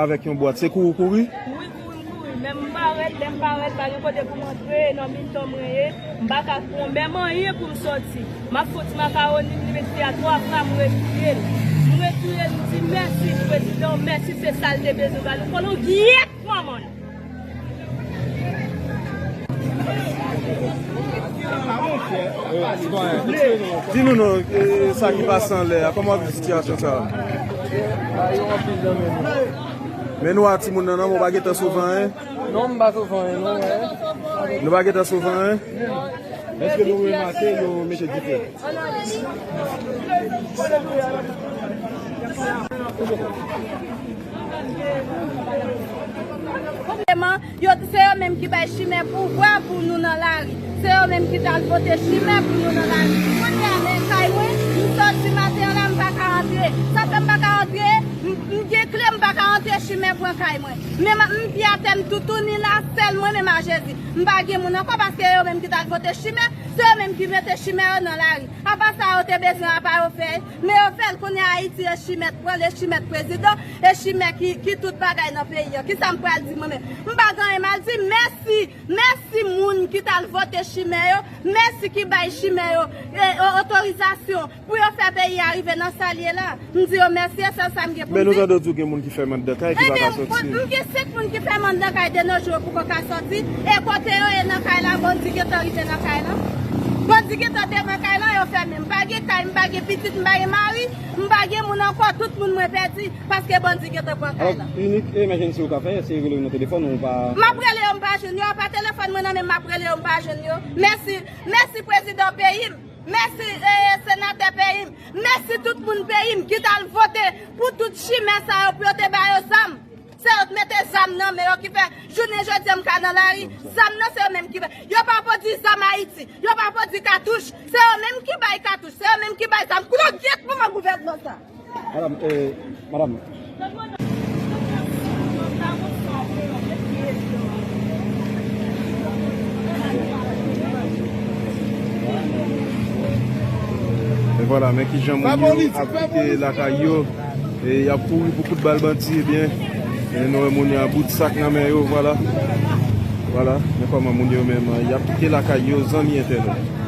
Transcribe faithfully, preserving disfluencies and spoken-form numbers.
Avèk yon bwat, se kouri w kouri? Wi, kouri m kouri. Men m parèt, lè m parèt, pa gen kote pou m antre, nan mitan mwen ye. M pa ka pran menm anyen pou m sòti. M ap fè yon ti makawoni, m li met fè a twa fwa, m retire l. M retire l, m di mèsi, prezidan, mèsi, se sa l te bezwen ba nou. Kòlongyèt manman l. Di nou non, e, sa ki pase anlè a, kòman w ap viv sitiyasyon sa a? Men nou a timoun nan, non, ou pa gentan sove anyen? Non, m pa sove anyen, non. Nou pa gentan sove anyen? Èske nou remake yo mete dife? Yo di se yo menm ki bay chimè pouvwa pou nou nan lari. Se yo menm ki t al vote chimè pou nou nan lari. Kounye a, men kay mwen, m sòti maten an la, m pa ka antre. Sa fè m pa ka antre, m, m gen kle, m pa ka antre, chimè pran kay mwen. Men m, m pi atè, m toutouni la, sèl mwen menm a Jezi. M pa gen moun ankò paske yo menm ki t al vote chimè, se yo menm ki mete chimè yo nan lari. Apa sa yo te bezwen, apa yo fè, men yo fè l. Kounye a Ayiti e chimè t pran, e chimè t prezidan, e chimè ki, ki tout bagay nan peyi an. Kisa m pral di mwen menm? M pa gen anyen m al di. Mèsi, mèsi moun ki t al vote chimè yo, mèsi ki bay chimè yo, e, o-, otorizasyon pou yo fè peyi a rive nan sa l ye la. M di yo mèsi, e sèl sa m gen pou m di. Men nou tande w di w gen moun ki fèmen anndan kay ki pa ka sòti. Ebyen, m gen senk moun ki fèmen anndan kay de nos jours poko ka sòti. E kote yo ye nan kay la, bandi gentan rive nan kay la. Bandi gentan devan kay la, yo fèmen. M pa gen kay, m pa gen pitit, m pa gen mari, m pa gen moun ankò, tout moun mwen pèdi paske bandi gentan pran kay la. Alò, inik emergency ou ka fè, se rele yo nan telefòn ou pa. M ap rele yo, m pa jwenn yo, pa telefòn mwen nan men m, m ap rele yo, m pa jwenn yo. Mèsi, mèsi prezidan peyi m. Mèsi, eh, senatè peyi m. Mèsi tout moun peyi m ki t al vote pou tout chimè sa yo, pou yo te ba yo zam. Se yo t mete zam nan men yo ki fè jounen jodi a m ka nan lari. Zam nan se yo menm ki fè. Yo pa pwodui zam Ayiti. Yo pa pwodui katouch. Se yo menm ki bay katouch. Se yo menm ki bay zam. Koulogyèt manman gouvènman sa. Madanm, eh, madanm. E vwala, men kijan moun yo ap kite lakay yo. E y ap kouri pou kout bal bandi, ebyen. E nou wè moun yo a bout sak nan men yo, vwala. Vwala, men kòman moun yo menm, y ap kite lakay yo, zanmi entènèt.